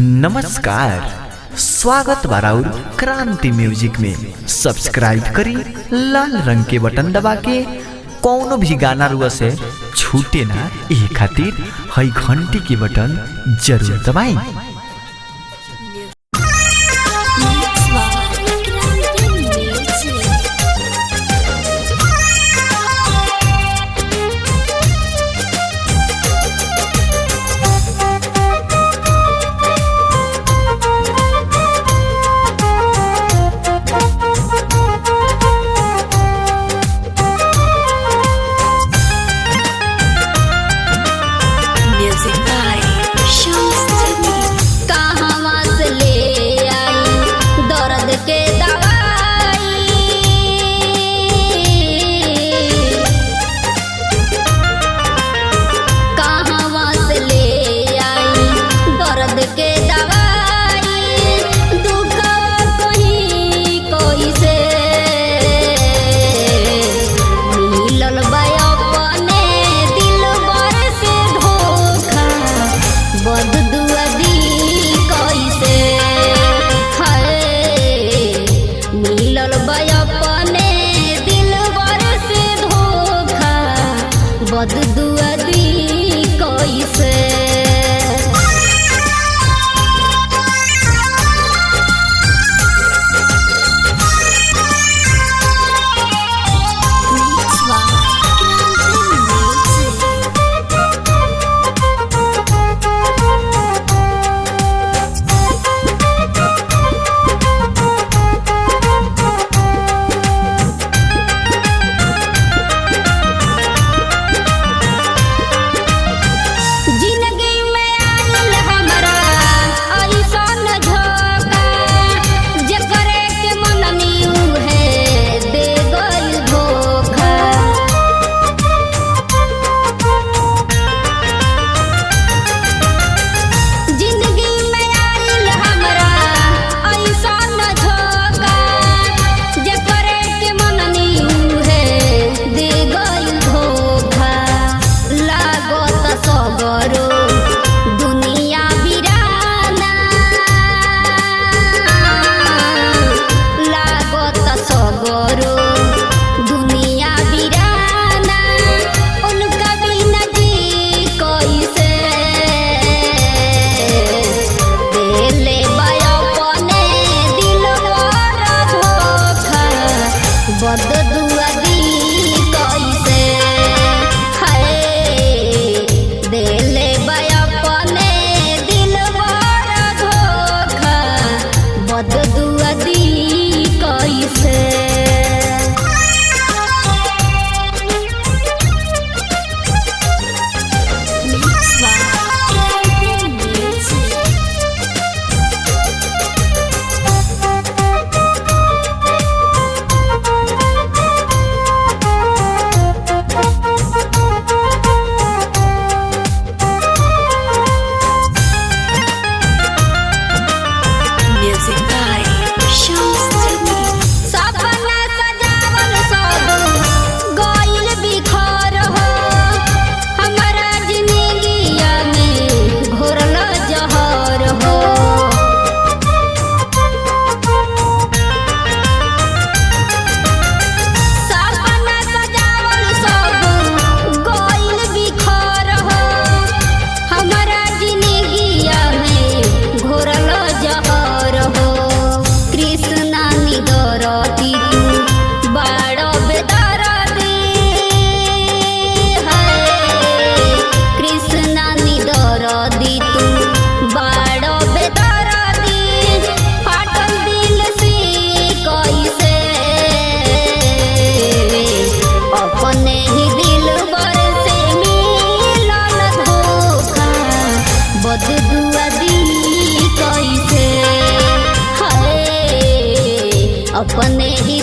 नमस्कार, स्वागत बराउर क्रांति म्यूजिक में। सब्सक्राइब करी लाल रंग के बटन दबा के। कौनो भी गाना रुआ से छूटे ना, ए खातिर हई घंटी के बटन जरूर दबाई। Mix by Kranti Music. Music by Shams Jamil. कहवा से ले आई दर्द के दवाई, कहवा से ले आई दर्द के दवाई, दुख कहीं कोई से मिलल बा अपने दिलबर से धोखा, बददुआ दी कैसे हाय। मिलल बा अपने दिलबर से धोखा, बददुआ दी कैसे। Mix by Kranti Music. जिंदगी में आइल हमरा ऐसन झोंका, जेकरे के मननी उहे दे गइल धोखा। जिंदगी में आइल हमरा ऐसन झोंका, जेकरे के मननी उहे दे गइल धोखा। लागत सगरो दुनिया बिराना, लागत सगरो दुनिया बिराना, उनका बिना जी कैसे। देले बा अपने दिल पर धोखा, बददुआ दी कैसे हाय। देले बा अपने दिल पर धोखा, बददुआ दी कैसे। Mix by Kranti Music. Music by Shams Jamil. सपना सजावल सब गइल बिखर हो, हमरा जिंदगिया में घोरल जहर हो। सपना सजावल सब गइल बिखर हो, हमरा जिंदगिया में घोरल जहर हो। कृष्णा निदरती तू बाड़ बेदरती है, कृष्णा निदरती तू बाड़ बेदरती, फाटल दिल से कैसे। अपने ही दिल बर से मिलल धोखा, बददुआ दी कैसे हाय। अपने ही